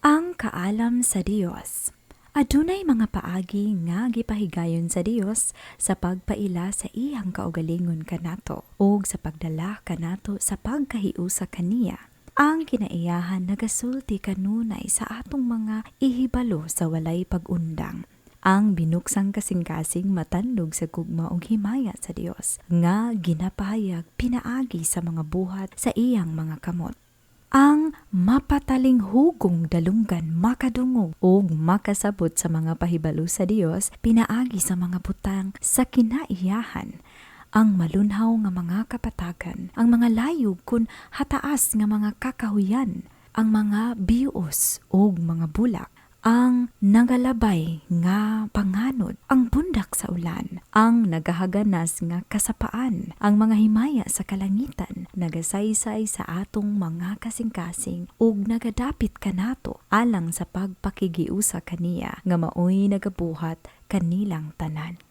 Ang kaalam sa Dios. Adunay mga paagi nga gipahigayon sa Dios sa pagpaila sa iyang kaugalingon kanato ug sa pagdala kanato sa pagkahiusa kaniya. Ang kinaiyahan nagasulti kanunay sa atong mga ihibalo sa walay pag-undang. Ang binuksang kasing-kasing matandog sa gugma ug himaya sa Dios nga ginapahayag pinaagi sa mga buhat sa iyang mga kamot. Ang mapatalinghugong dalunggan makadungog ug makasabot sa mga pahibalo sa Dios pinaagi sa mga butang sa kinaiyahan. Ang malunhaw nga mga kapatagan, ang mga layog kun hataas nga mga kakahuyan, ang mga bios ug mga bulak, ang nagalabay nga panganod, ang pundak sa ulan, ang nagahaganas nga kasapaan, ang mga himaya sa kalangitan, nagasaysay sa atong mga kasing-kasing ug nagadapit kanato alang sa pagpakigiusa kaniya nga maoy nagabuhat kanilang tanan.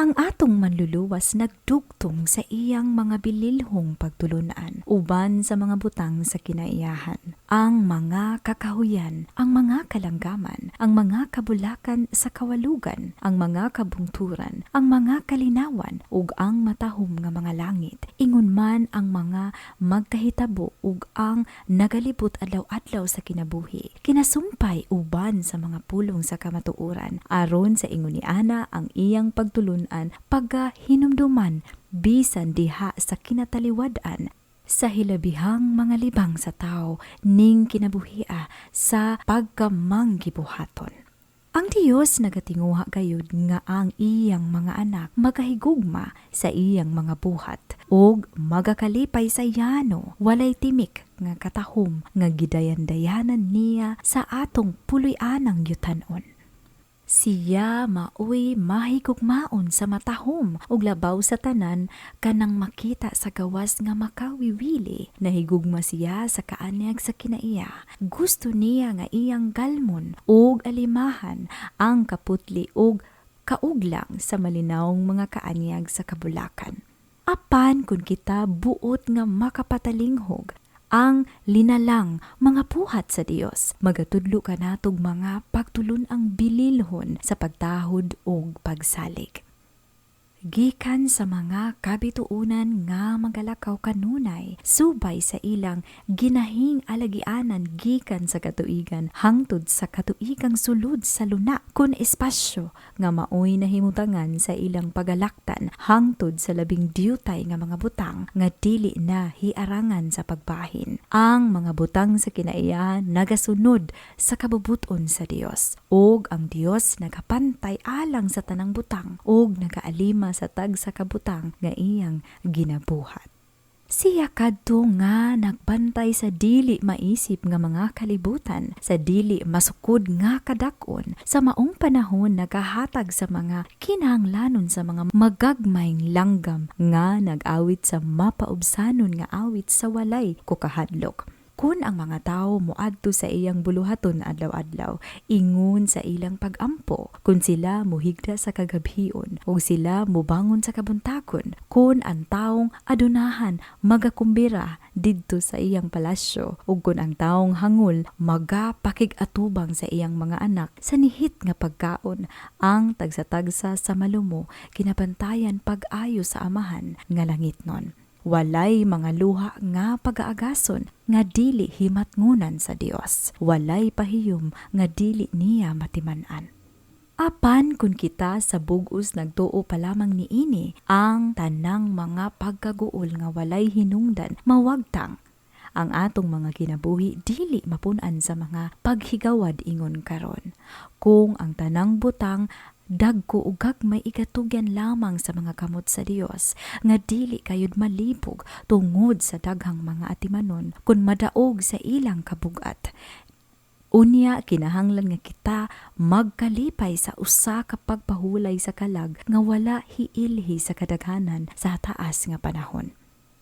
Ang atong Manluluwas nagdugtong sa iyang mga bililhong pagtulunan uban sa mga butang sa kinaiyahan. Ang mga kakahuyan, ang mga kalanggaman, ang mga kabulakan sa kawalugan, ang mga kabungturan, ang mga kalinawan ug ang matahom nga mga langit. Ingon man ang mga magkahitabo ug ang nagalibot adlaw-adlaw sa kinabuhi. Kinasumpay uban sa mga pulong sa kamatuoran aron sa ingon ni ana ang iyang pagtulun-an pagahinumduman bisan diha sa kinataliwad-an sa hilabihang mga libang sa tao ning kinabuhia sa pagkamanggibuhaton. Ang Dios nagatinguha gayud nga ang iyang mga anak magahigugma sa iyang mga buhat ug magakalipay sa yano walay timik nga katahom nga gidayan-dayanan niya sa atong puloy-anang yutanon. Siya maoy mahigugmaon sa matahom ug labaw sa tanan kanang makita sa gawas nga makawiwili. Nahigugma siya sa kaanyag sa kinaiya. Gusto niya nga iyang galmon ug alimahan ang kaputli ug kauglang sa malinawong mga kaanyag sa kabulakan. Apan kun kita buot nga makapatalinghog ang linalang mga buhat sa Dios, magatudlo kanatog mga pagtulun-ang bililhon sa pagtahod ug pagsalig. Gikan sa mga kabituonan nga magalakaw kanunay subay sa ilang ginahing alagianan gikan sa katuigan hangtod sa katuigang sulod sa luna kun espasyo nga maoy nahimutangan sa ilang pagalaktan hangtod sa labing diutay nga mga butang nga dili na hiarangan sa pagbahin. Ang mga butang sa kinaiyahan nagasunod sa kabubuton sa Dios ug ang Dios nagapantay alang sa tanang butang ug nagaalima sa tagsa ka butang nga iyang ginabuhat. Siya kadto nga nagbantay sa dili maisip nga mga kalibutan, sa dili masukod nga kadak-on, sa maong panahon nagahatag sa mga kinahanglanon sa mga magagmayng langgam nga nag-awit sa mapaubsanon nga awit sa walay kukahadlok. Kun ang mga tawo moadto sa iyang buluhaton adlaw-adlaw, ingon sa ilang pagampo, kun sila mohigda sa kagabhion, ug sila mobangon sa kabuntagon, kun ang taong adunahan magakumbira didto sa iyang palasyo, ug kun ang taong hangol magapakig-atubang sa iyang mga anak sa nihit nga pagkaon, ang tagsa-tagsa sa malumo kinabantayan pag-ayo sa Amahan nga langitnon. Walay mga luha nga pagaagason nga dili himatngunan sa Dios. Walay pahiyom nga dili niya matiman-an. Apan kun kita sa bug-os nagtuo pa lamang niini, ang tanang mga pagkaguol nga walay hinungdan mawagtang. Ang atong mga kinabuhi dili mapun-an sa mga paghigawad ingon karon. Kung ang tanang butang dagko ug gagmay igatugyan lamang sa mga kamot sa Dios nga dili kayod malibog tungod sa daghang mga atimanon kun madaog sa ilang kabugat. Unya kinahanglan nga kita magkalipay sa usa ka pagpahulay sa kalag nga wala hiilhi sa kadaghanan sa taas nga panahon.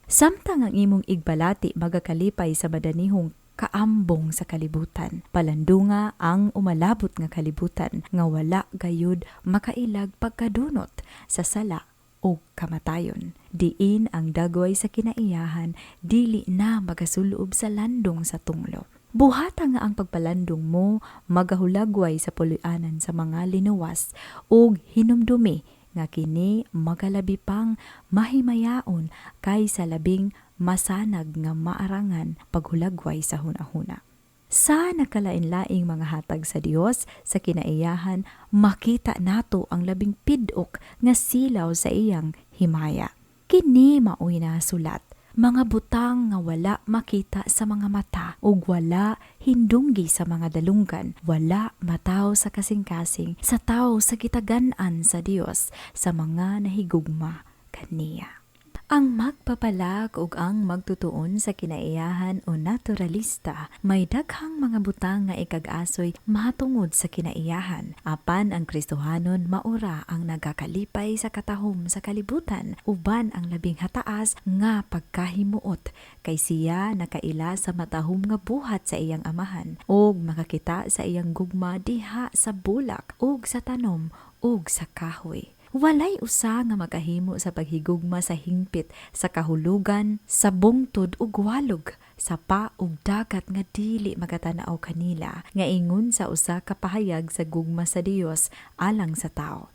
Samtang ang imong igbalati magakalipay sa madanihong kaambong sa kalibutan, palandunga ang umalabot nga kalibutan nga wala gayud makailag pagkadunot sa sala o kamatayon. Diin ang dagway sa kinaiyahan dili na magasulob sa landong sa tunglo. Buhata nga ang pagpalandong mo magahulagway sa puloy-anan sa mga linuwas ug hinumdumi nga kini magalabi pang mahimayaon kaysa labing masanag nga maarangan paghulagway sa hunahuna. Sa nakalain-laing mga hatag sa Dios sa kinaiyahan, makita nato ang labing pidok nga silaw sa iyang himaya. Kini maoy nasulat, mga butang nga wala makita sa mga mata ug wala hindunggi sa mga dalunggan, wala mataw sa kasing-kasing sa tawo sa gitagan-an sa Dios sa mga nahigugma kaniya. Ang magpapalag ug ang magtutuon sa kinaiyahan o naturalista may daghang mga butang nga ikag-asoy mahatungod sa kinaiyahan. Apan ang Kristohanon maura ang nagakalipay sa katahom sa kalibutan uban ang labing hataas nga pagkahimuot, kay siya nakaila sa matahom nga buhat sa iyang amahan ug makakita sa iyang gugma diha sa bulak ug sa tanom ug sa kahoy. Walay usa nga makahimo sa paghigugma sa hingpit sa kahulugan sa bungtod ug walog sa pa ug dagat nga dili makatanaw kanila nga ingon sa usa ka pahayag sa gugma sa Dios alang sa tawo.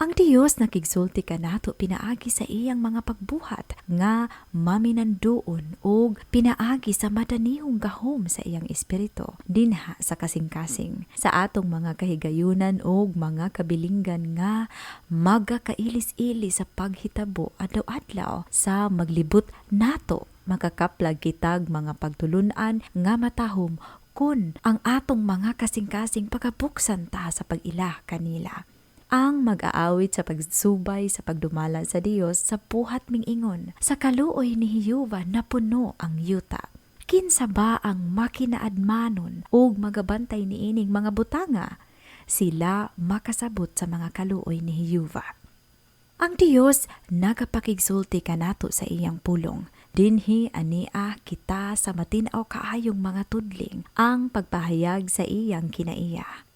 Ang Dios nakigsulti kanato pinaagi sa iyang mga pagbuhat nga maminanduon ug pinaagi sa madanihong gahom sa iyang espiritu dinha sa kasing-kasing sa atong mga kahigayunan ug mga kabilinggan nga magakailis-ilis sa paghitabo adlaw-adlaw sa maglibot nato. Makakaplag kitag mga pagtulun-an nga matahom kun ang atong mga kasing-kasing pagabuksan ta sa pag-ila kanila. Ang mag-aawit sa pagsubay sa pagdumala sa Dios sa buhat mingingon, sa kaluoy ni Jehova napuno ang yuta. Kinsa ba ang makinaadmanon ug magabantay niining mga butanga? Sila makasabot sa mga kaluoy ni Jehova. Ang Dios nagapakigsulti kanato sa iyang pulong. Dinhi ania kita sa matin-aw kaayong mga tudling ang pagpahayag sa iyang kinaiya,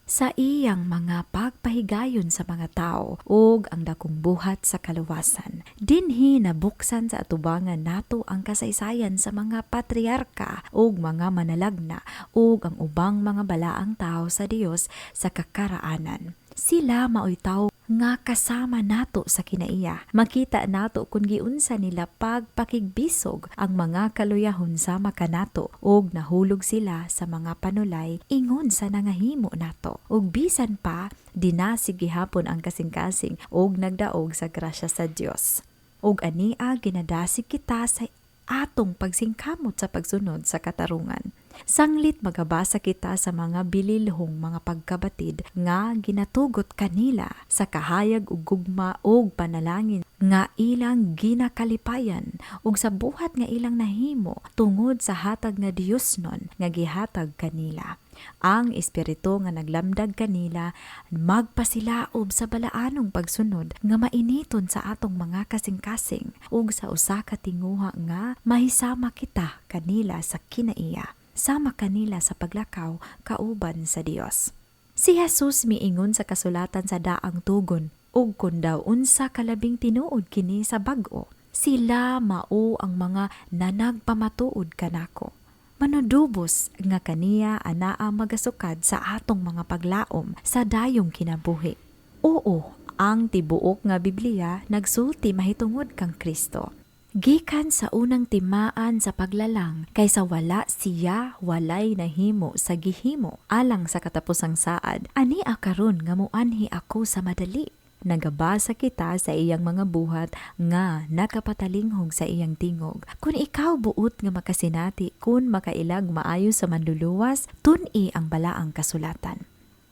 sa iyang mga pagpahigayon sa mga tao ug ang dakong buhat sa kaluwasan. Dinhi nabuksan sa atubangan nato ang kasaysayan sa mga patriarka ug mga manalagna ug ang ubang mga balaang tao sa Dios sa kakaraanan. Sila maoy tawo nga kasama nato sa kinaiya. Makita nato kung giunsa nila pagpakigbisog ang mga kaluyahon sama kanato ug nahulog sila sa mga panulay ingon sa nangahimo nato. Ug bisan pa dinasig gihapon ang kasing-kasing ug nagdaog sa grasya sa Dios. Ug ania ginadasig kita sa atong pagsingkamot sa pagsunod sa katarungan. Sanglit magabasa kita sa mga bililhong mga pagkabatid nga ginatugot kanila sa kahayag ug gugma ug panalangin nga ilang ginakalipayan ug sa buhat nga ilang nahimo tungod sa hatag nga Dios nun nga gihatag kanila. Ang espiritu nga naglamdag kanila magpasilaob sa balaanong pagsunod nga mainiton sa atong mga kasing-kasing ug sa usa ka tinguha nga mahisama kita kanila sa kinaiya, sama kanila sa paglakaw kauban sa Dios. Si Jesus miingon sa kasulatan sa daang tugon, ug kun daw unsa kalabing tinuod kini sa bag-o, sila mao ang mga nanagpamatuod kanako. Manudubos nga kaniya anaa magasukad sa atong mga paglaom sa dayong kinabuhi. Oo, ang tibuok nga Biblia nagsulti mahitungod kang Kristo. Gikan sa unang timaan sa paglalang, kaysa wala siya walay nahimo sa gihimo alang sa katapusang saad, ani karon nga moanhi ako sa madali. Nagabasa kita sa iyang mga buhat nga nakapatalinghog sa iyang tingog. Kung ikaw buot nga makasinati kun makailag maayo sa manluluwas, tun-i ang balaang kasulatan.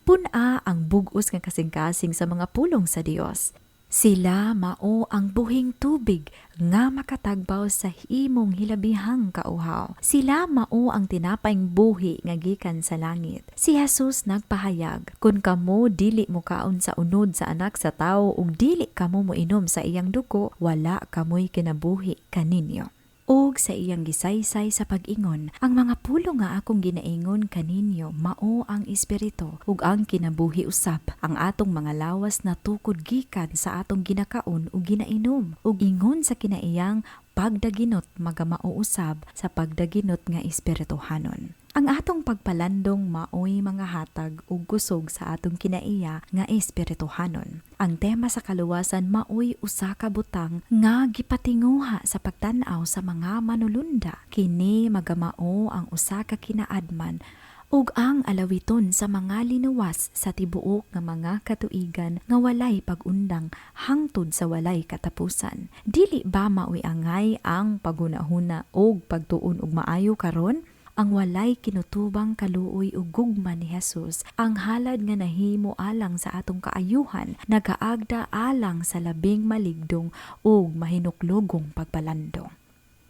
Pun-a ang bug-os nga kasing-kasing sa mga pulong sa Dios. Sila mao ang buhing tubig nga makatagbaw sa imong hilabihang kauhaw. Sila mao ang tinapayng buhi nga gikan sa langit. Si Jesus nagpahayag, kun kamo dili mokaon sa unod sa anak sa tawo ug dili kamo moinom sa iyang dugo, wala kamoy kinabuhi kaninyo. Ug sa iyang gisaysay sa pag-ingon, ang mga pulong nga akong ginaingon kaninyo mao ang espiritu ug ang kinabuhi usab. Ang atong mga lawas natukod gikan sa atong ginakaon ug ginainom, ug ingon sa kinaiyang pagdaginot magamao usab sa pagdaginot nga espirituhanon. Ang atong pagpalandong maoy mga hatag ug kusog sa atong kinaiya nga espirituhanon. Ang tema sa kaluwasan maoy usa ka butang nga gipatinguha sa pagtan-aw sa mga manulunda. Kini magamao ang usa ka kinaadman ug ang alawiton sa mga linuwas sa tibuok nga mga katuigan nga walay pag-undang hangtod sa walay katapusan. Dili ba maoy angay ang paghunahuna ug pagtuon og maayo karon? Ang walay kinutubang kaluoy ug gugma ni Jesus, ang halad nga nahimo alang sa atong kaayuhan, nagaagda alang sa labing maligdong ug mahinuklogong pagpalandong.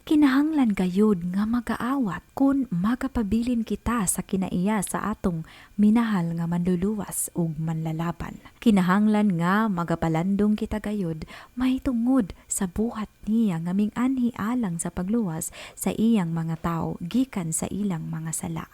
Kinahanglan gayud nga magaawat kung magapabilin kita sa kinaiya sa atong minahal nga Manluluwas ug Manlalaban. Kinahanglan nga magapalandong kita gayud mahitungod sa buhat niya nga ming-anhi alang sa pagluwas sa iyang mga tawo gikan sa ilang mga sala.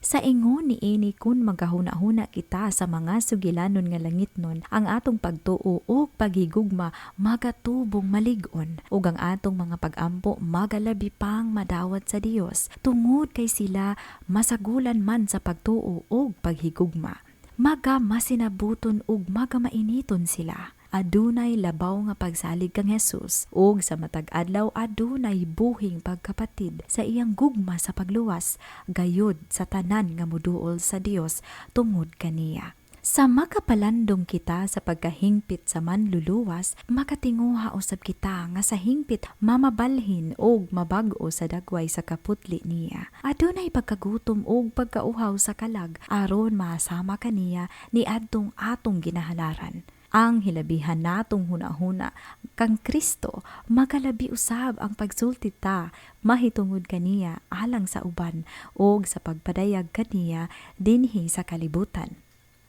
Sa ingon niini, kun magahuna-huna kita sa mga sugilanon nga langitnon, ang atong pagtuo ug paghigugma magatubong malig-on ug ang atong mga pag-ampo magalabi pang madawat sa Dios tungod kay sila masagulan man sa pagtuo ug paghigugma. Maga masinabuton ug maga mainiton sila. Adunay labaw nga pagsalig kang Jesus ug sa matag adlaw adunay buhing pagkapatid sa iyang gugma sa pagluwas gayud sa tanan nga moduol sa Dios tungod kaniya. Sa makapalandong kita sa pagkahingpit sa Manluluwas, makatinguha usab kita nga sa hingpit mamabalhin og mabag-o sa dagway sa kaputli niya. Adunay pagkagutom og pagkauhaw sa kalag aron maasama kaniya niadtong atong ginahalaran. Ang hilabihan natong hunahuna kang Kristo magalabi usab ang pagsulti ta mahitungod kaniya alang sa uban og sa pagpadayag kaniya dinhi sa kalibutan.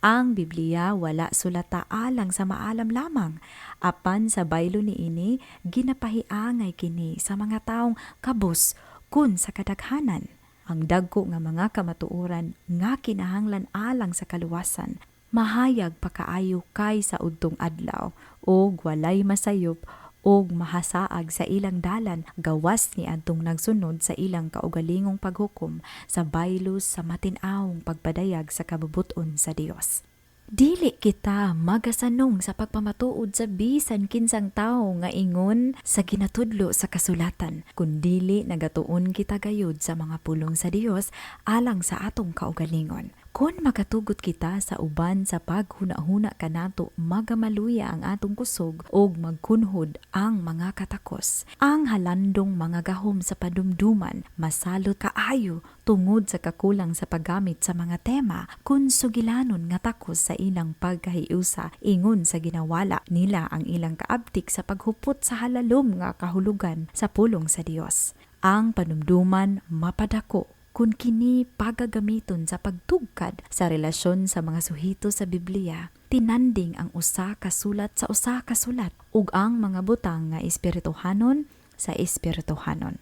Ang Biblia wala sulata alang sa maalam lamang, apan sa baylo niini ginapahiangay kini sa mga taong kabus kun sa kadaghanan. Ang dagko nga mga kamatuoran nga kinahanglan alang sa kaluwasan mahayag pa kaayo kay sa udtong adlaw og walay masayop og mahasaag sa ilang dalan gawas ni adtong nagsunod sa ilang kaugalingong paghukom sa baylo sa matin-awng pagpadayag sa kabubut-on sa Dios. Dili kita magasanong sa pagpamatuod sa bisan kinsang tawo nga ingon sa ginatudlo sa kasulatan, kundili nagatuon kita gayud sa mga pulong sa Dios alang sa atong kaugalingon. Kon makatugot kita sa uban sa paghuna-huna kanato, magamaluya ang atong kusog ug magkunhod ang mga katakos. Ang halandong mga gahom sa padumduman masalot kaayo tungod sa kakulang sa paggamit sa mga tema kun sugilanon nga takos sa ilang pagkahiusa ingon sa ginawala nila ang ilang kaabtik sa paghupot sa halalom nga kahulugan sa pulong sa Dios. Ang panumduman mapadako kun kini pagagamiton sa pagtugkad sa relasyon sa mga suhito sa Biblia, tinanding ang usa ka sulat sa usa ka sulat ug ang mga butang nga espirituhanon sa espirituhanon.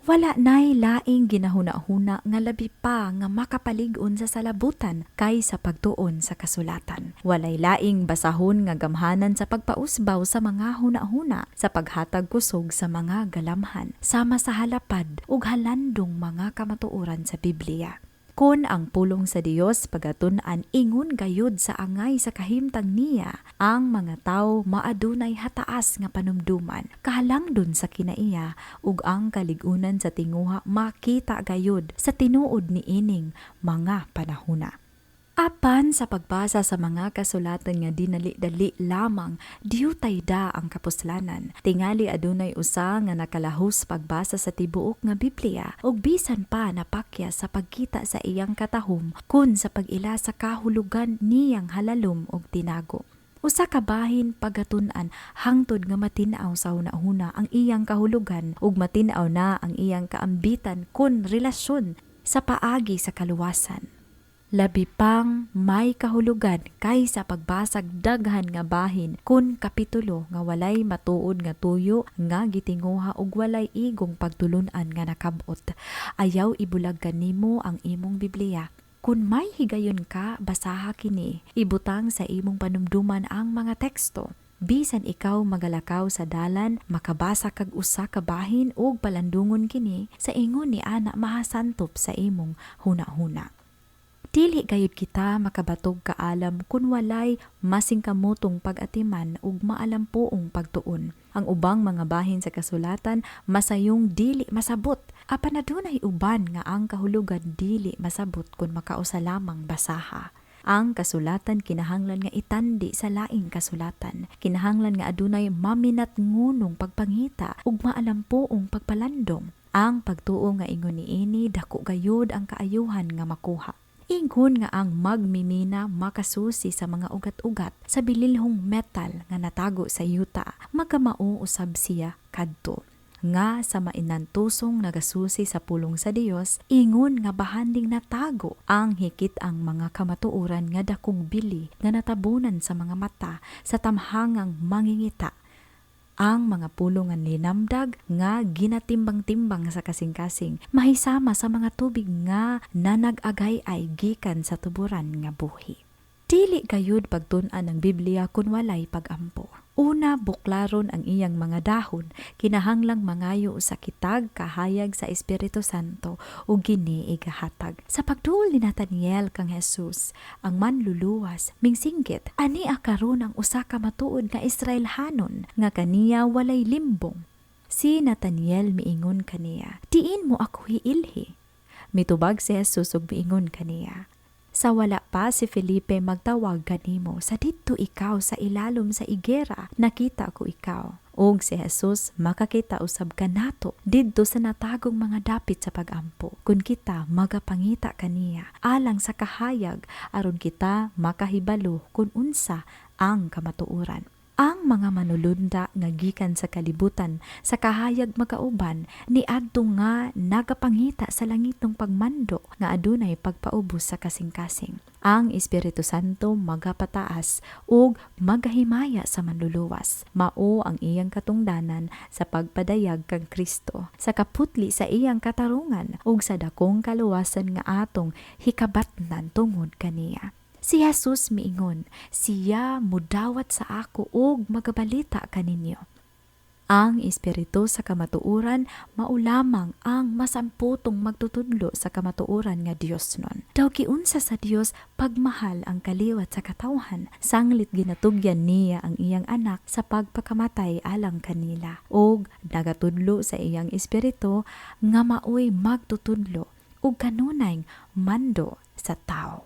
Wala nay laing ginahuna-huna nga labi pa nga makapalig-on sa salabutan kaysa pagtuon sa kasulatan. Walay laing basahon nga gamhanan sa pagpausbaw sa mga huna-huna, sa paghatag kusog sa mga galamhan, sama sa halapad ug halandong mga kamatuoran sa Biblia. Kon ang pulong sa Dios pagatun-an ingon gayud sa angay sa kahimtang niya, ang mga tawo maadunay hataas nga panumduman, kahalangdon sa kinaiya ug ang kalig-unan sa tinguha makita gayud sa tinuod niining mga panahuna. Apan sa pagbasa sa mga kasulatan nga dinali-dali lamang, diutay da ang kapuslanan. Tingali adunay usa nga nakalahos pagbasa sa tibuok nga Biblia ug bisan pa napakya sa pagkita sa iyang katahom kun sa pag-ila sa kahulugan niyang halalom og tinago. Usa ka bahin pagatun-an hangtod nga matin-aw sa hunahuna ang iyang kahulugan ug matin-aw na ang iyang kaambitan kun relasyon sa paagi sa kaluwasan. Labi pang may kahulugan kaysa pagbasag daghan nga bahin kun kapitulo nga walay matuod nga tuyo nga gitinguha ug walay igong pagtulun-an nga nakab-ot. Ayaw ibulag kanimo ang imong Biblia. Kun may higayon ka, basaha kini. Ibutang sa imong panumduman ang mga teksto. Bisan ikaw magalakaw sa dalan, makabasa kag usa ka bahin ug palandungon kini, sa ingon ni ana mahasantop sa imong huna-huna. Dili gayud kita makabatog kaalam kun walay masingkamotong pag-atiman ug maalampuong pagtuon. Ang ubang mga bahin sa kasulatan masayong dili masabot, apan adunay uban nga ang kahulugan dili masabot kun makausa lamang basaha. Ang kasulatan kinahanglan nga itandi sa laing kasulatan. Kinahanglan nga adunay maminatngunong pagpangita ug maalampuong pagpalandong. Ang pagtuo nga ingon niini, dako gayud ang kaayuhan nga makuha. Ingon nga ang magmimina makasusi sa mga ugat-ugat sa bililhong metal nga natago sa yuta, magamao usab siya kadto. Nga sa mainantusong nagasusi sa pulong sa Dios, ingon nga bahanding natago ang hikit ang mga kamatuoran nga dakong bili nga natabunan sa mga mata sa tamhangang mangingita. Ang mga pulong nga linamdag nga ginatimbang-timbang sa kasing-kasing mahisama sa mga tubig nga nanag-agay ay gikan sa tuburan nga buhi. Dili gayud pagtun-an ang Biblia kun walay pagampo. Una, buklaron ang iyang mga dahon, kinahanglang mangayo sa kitag kahayag sa Espiritu Santo ug gini igahatag. Sa pagduol ni Nathaniel kang Jesus, ang manluluwas, mingsinggit, "Ani karon ang usa ka matuod nga Israelhanon nga kaniya walay limbong." Si Nathaniel miingon kaniya, "Diin mo ako hiilhi?" Mitubag si Jesus ug miingon kaniya, "Sa wala pa si Felipe magtawag kanimo, sa didto ikaw sa ilalom sa igera, nakita ko ikaw." Og si Jesus makakita usab kanato didto sa natagong mga dapit sa pagampo, kun kita magapangita kaniya alang sa kahayag aron kita makahibalo kun unsa ang kamatuoran. Ang mga manulunda nga gikan sa kalibutan sa kahayag magauban ni adto nga nagapangita sa langitong pagmando nga adunay pagpaubos sa kasing-kasing. Ang Espiritu Santo magapataas ug magahimaya sa manluluwas. Mao ang iyang katungdanan sa pagpadayag kang Kristo, sa kaputli sa iyang katarungan ug sa dakong kaluwasan nga atong hikabatnan tungod kaniya. Si Jesus miingon, "Siya mudawat sa ako ug magabalita kaninyo." Ang Espiritu sa kamatuoran mao lamang ang masamputong magtutudlo sa kamatuoran nga Dios nun. Daw giunsa sa Dios pagmahal ang kaliwat sa katawhan, sanglit ginatugyan niya ang iyang anak sa pagpakamatay alang kanila. Og nagatudlo sa iyang Espiritu nga maoy magtutudlo ug kanunay mando sa tao.